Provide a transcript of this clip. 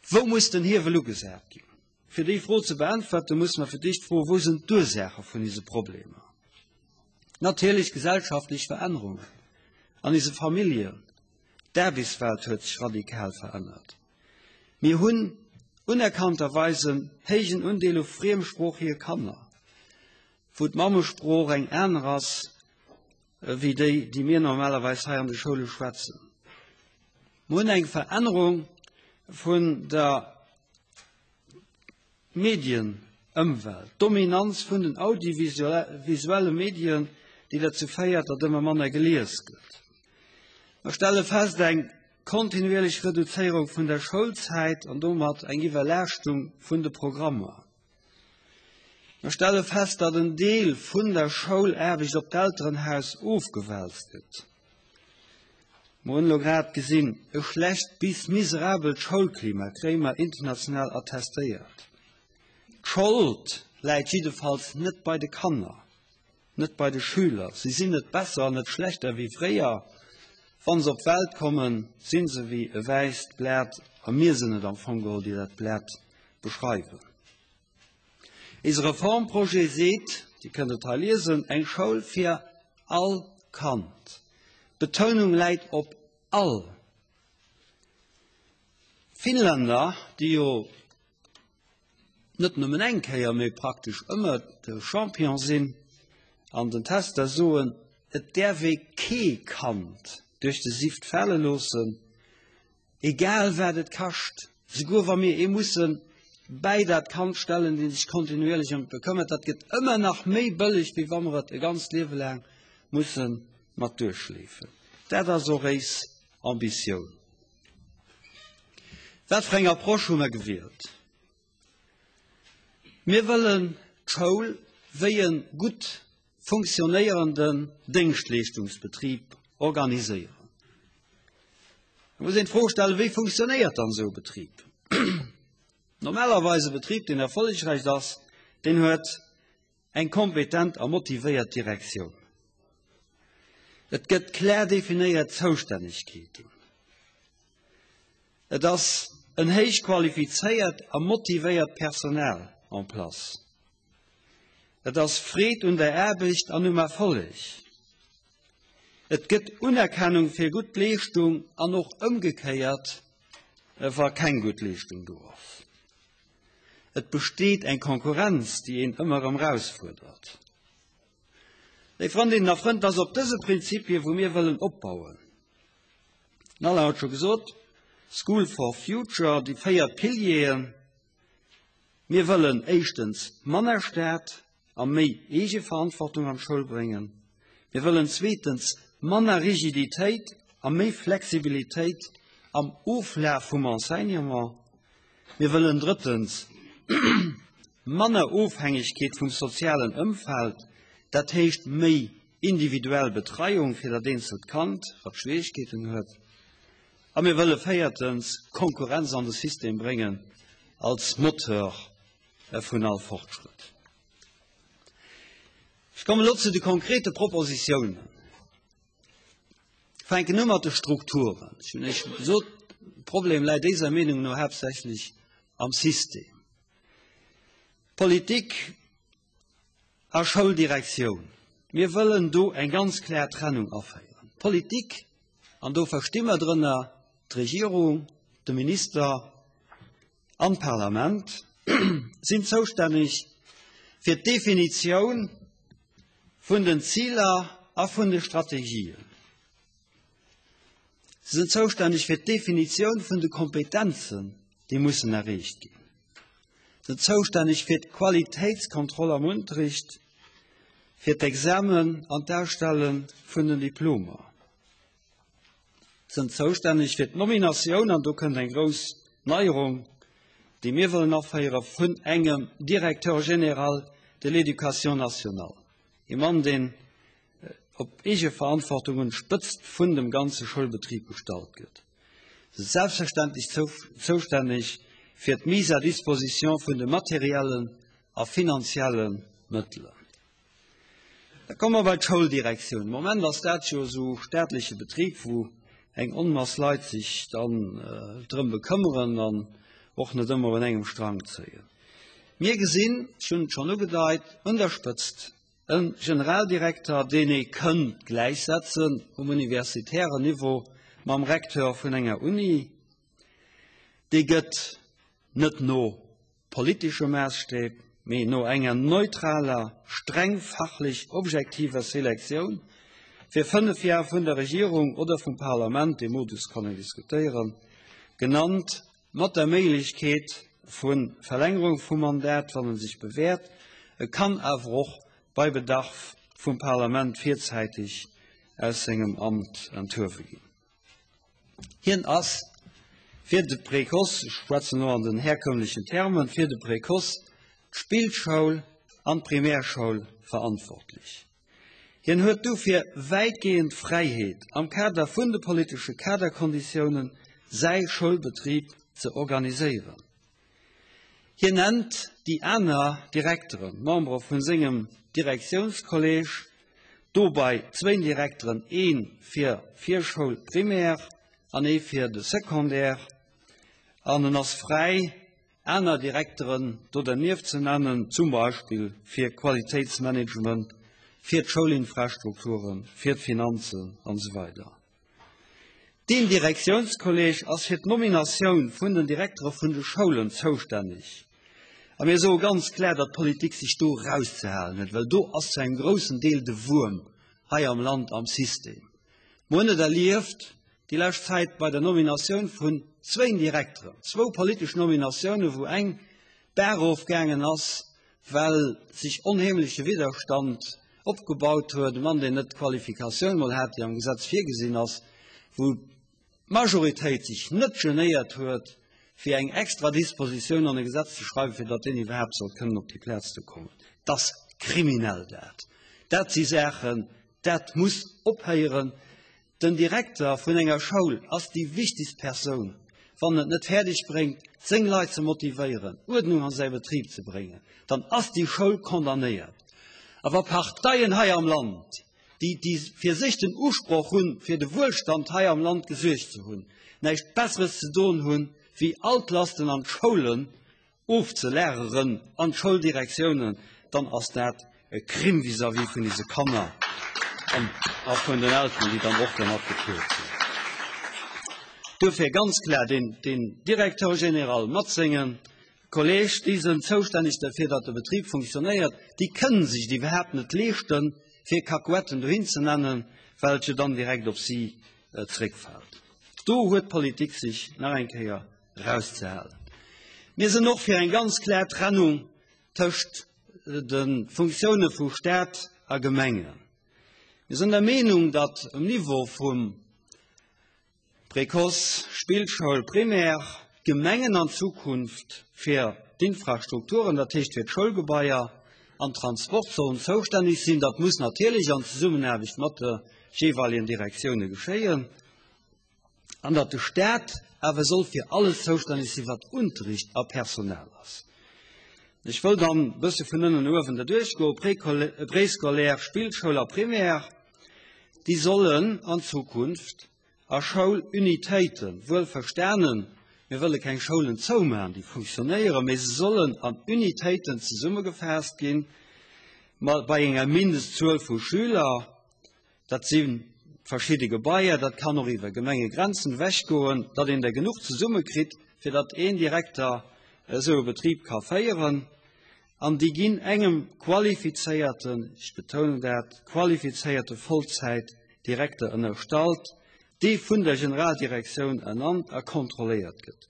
Wou muss den Hiewel ugesat ginn? Fir déi Fro ze beäntwerten, musse mer fir d'éischt froen, Wou sinn d'Ursaache vun ise Problemer? Natierlech gesellschaftlech Verännerungen an ise Familljen. D'Aarbechtswelt huet sech radikal verännert. Mir hunn unerkannterweis en héijen Undeel u friemsproochige Kanner, wou d'Mammesprooch eng aner ass wéi déi, déi mir normalerweis hei an de Schoule schwätzen. Mir hunn eng Verännerung vun der Medienëmwelt, d'Dominanz vun den audiovisuelle Medien, déi derzou féiert, datt ëmmer manner gelies gëtt. Mer stelle fest eng kontinuierlech Reduzéierung vun der Schoulzäit an domat eng Iwwerlaaschtung vun de Programmer. Mer stelle fest, datt en Deel vun der Schoulaarbecht op d'Elterenhaus ofgewälzt gëtt. Mer hunn elo grad gesinn, e schlecht bis miserabelt Schoulklima kréie mer international attestéiert. D'Schold läit jiddefalls net bei de Kanner, net bei de Schüler. Si sinn net besser an net schlechter wéi fréier. Wa se op d'Welt kommen, si se wéi e wäisst Blat a mir sinn et am Fong geholl, déi dat Blat beschreiwen. Eise Reformprojet seet, Dir kënnt et hei liesen, eng Schoul fir all Kand. D'Betounung läit op all. D'Finnlänner, déi jo net nëmmen eng Kéier, mee praktesch ëmmer de Champion sinn an den Tester, soen, et däerf ee kee Kand duerch de Sift fale loossen, Egal wat et kascht, souguer wa mir ee musse bäi dat Kand stellen, dee sech kontinuierlech ëm et bekëmmert, dat gëtt ëmmer nach méi bëlleg, wéi wa mer et e ganzt Liewe laang musse mat duerchschleefen. Dat ass och éis Ambitioun. Wat fir eng Approche hu mer gewielt? Mir wëllen d'Schoul wéi e gutt funktionéierenden Déngschtleeschtungsbetrib organiséieren. Da muss een d'Fro stellen, wéi funktionéiert dann esou e Betrib? Normalerweis e Betrib, deen erfollegräich ass, deen huet eng kompetent a motivéiert Direktioun. Et gëtt klar definéiert Zoustännegkeeten. Et ass en héich qualifizéiert a motivéiert Personal en place. Et ass Freed un der Aarbecht an um Erfolleg. Et gëtt Unerkennung fir gutt Leeschtung an och ëmgekéiert, wa keng gutt Leeschtung do ass. Et besteet eng Konkurrenz, déi een ëmmer erëm erausfuerdert. Léif Frëndinnen a Frënn, et ass op dëse Prinzipie wou mir wëllen opbauen. Den Alain huet scho gesot, School for Future, déi 4 Pilieren. Mir wëllen éischtens manner Staat a méi Eegeverantwortung an d'Schoul bréngen. Mir wëllen zweetens manner Rigiditéit a méi Flexibilitéit am Oflaf vum Enseignement. Mir wëllen drëttens manner Ofhängegkeet vum sozialen Ëmfeld, dat heescht méi individuell Betreiung fir dat eenzelt Kand, wat Schwierigkeeten huet. A mir wëlle véiertens Konkurrenz an de System bréngen als Moteur vun all Fortschrëtt. Ech kommen elo zu de konkrete Propositiounen. Fänken u mat de Strukturen. Ech hunn Iech gesot, de Problem läit éiser Meenung no haaptsächlech am System. Politik a Schouldirektioun. Mir wëllen do eng ganz klar Trennung aféieren. Politik, an do versti mer drënner d'Regierung, de Minister an d'Parlament, sinn zoustänneg fir d'Definitioun vun den Ziler a vun de Strategien. Se sinn zoustänneg fir d'Definitioun vun de Kompetenzen, déi mussen erreecht ginn. Se sinn zoustänneg fir d'Qualitéitskontroll am Unterricht, fir d'Examen an d'Ausstelle vun den Diplomer. Se sinn zoustänneg fir d'Nominatioun, an do kënnt eng grouss Neierung, déi mir wëllen aféieren, vun engem Directeur général de l'éducation nationale, ee Mann, deen op Eegeverantwortung un d'Spëtzt vun dem ganze Schoulbetrib gestallt gëtt. Se sinn selbstverständlech zoustänneg fir d'Mise à disposition vun de materiellen a finanzielle Mëttelen. Da komme mer bei d'Schouldirektioun. Am Moment ass dat jo esou staatleche Betrib, wou eng Onmass Leit sech dann drëm bekëmmeren an och net ëmmer un engem Strang zéien. Mir gesinn, ech hunn et schonn ugedeit, un der Spëtzt e Generaldirekter, deen ee kënnt gläichsetzen um universitären Niveau mam Recteur vun enger Uni. Dee gëtt net no politesche Maasstäb, mee no enger neutraler, streng fachlech objektiver Selektioun fir 5 Jar vun der Regierung oder vum Parlament, dee Modus kann een diskutéieren, genannt, mat der Méiglechkeet vu Verlängerung vum Mandat, wann en sech bewährt. E kann awer och bei Bedarf vum Parlament virzäiteg aus sengem Amt enthuewe ginn. Hien ass fir de Précoce, ech schwätzen elo an den herkömmlechen Termen, fir de Précoce, d'Spillschoul an d'Primärschoul verantwortlech. Hien huet dofir wäitgehend Fräiheet, am Kader vun de politesche Kaderkonditiounen säi Schoulbetrib ze organiséieren. Hien nennt déi aner Direkteren, Membere vun sengem Direktiounskolleg, dobei zwéin Direkteren, ee fir d'Virschoul, Primaire, an ee fir de Secondaire, an en ass fräi, aner Direkteren do dernieft ze nennen, zum Beispill fir Qualitéitsmanagement, fir d'Schoulinfrastrukturen, fir d'Finanzen an esou weider. Deen Direktiounskolleg ass fir d'Nominatioun vun den Direktere vun de Schoulen zoustänneg. A mir soe ganz klar, datt d'Politik sech do erauszehalen huet, well do ass zu engem groussen Deel de Wuerm hei am Land am System. Mer hunn et erlieft déi lescht Zäit bei der Nominatioun vun zwéin Direkteren, zwou politesch Nominatiounen, wou eng d'Baach erofgaangen ass, well sech onheemleche Widderstand opgebaut huet, e Mann, deen net d'Qualifikatioun mol hat, déi am Gesetz virgesinn ass, wou d'Majoritéit sech net genéiert huet, fir eng extra Dispositioun an e Gesetz ze schreiwen, fir datt deen iwwerhaapt sollt kënnen op déi Plaz do kommen. Dat ass kriminell, dat. Dat si Saachen, dat muss ophéieren. Den Direkter vun enger Schoul ass déi wichtegst Persoun. Wann en et net fäerdeg bréngt, seng Leit ze motivéieren, Uerdnung an säi Betrib ze bréngen, dann ass déi Schoul condamnéiert. A wa Parteien hei am Land, déi déi fir sech den Usproch hunn, fir de Wuelstand hei am Land gesuergt ze hunn, näischt Besseres ze doen hunn, wéi all d'Lasten an d'Schoulen ofzelageren an d'Schouldirektiounen, dann ass dat e Crime vis-à-vis vun ise Kanner an a vun den Elteren, déi dann och dermat geplot sinn. Duerfir ganz klar, den, den Directeur général mat senge Kolleg, déi sinn zoustänneg derfir, datt de Betrib funktionéiert, déi kënnen sech et iwwerhaapt net leeschten, fir Kakuetten dohin ze nennen, well et jo dann direkt op si zréckfält. Do huet d'Politik sech nach eng Kéier erauszehalen. Mir sinn och fir eng ganz klar Trennung tëscht de Funktioune vu Staat a Gemengen. Mir sinn der Meenung, datt um Niveau vum Précoce, Spillschoul, Primaire d'Gemengen an Zukunft fir d'Infrastrukturen, dat heescht fir d'Schoulgebaier an Transport sollen zoustänneg sinn. Dat muss natierlech an Zesummenaarbecht mat de jeeweiligen Direktioune geschéien. An datt de Staat awer soll fir alles zoustänneg sinn, wat Unterricht a Personal ass. Ech wëll dann e bësse vun ënnen no uewen derduerch goen. Préscolaire, Spillschoul a Primaire, déi sollen an Zukunft a Schoulunitéiten, wuel verstanen, mir wëlle keng Schoulen zoumaachen, déi funktionéieren, mee se sollen an Unitéiten zesummegefaasst ginn, bei enger Mindestzuel vu Schüler, Dat si verschidde Gebaier, dat kann och iwwer Gemengegrenzen ewechgoen, datt een der genuch zesummekritt, fir datt een Direkter esou e Betrib ka féieren. An déi ginn engem qualifizéierten, ech betounen dat, qualifizéierte Vollzäitdirekter ënnerstallt, dee vun der Generaldirektioun ernannt a kontrolléiert gëtt.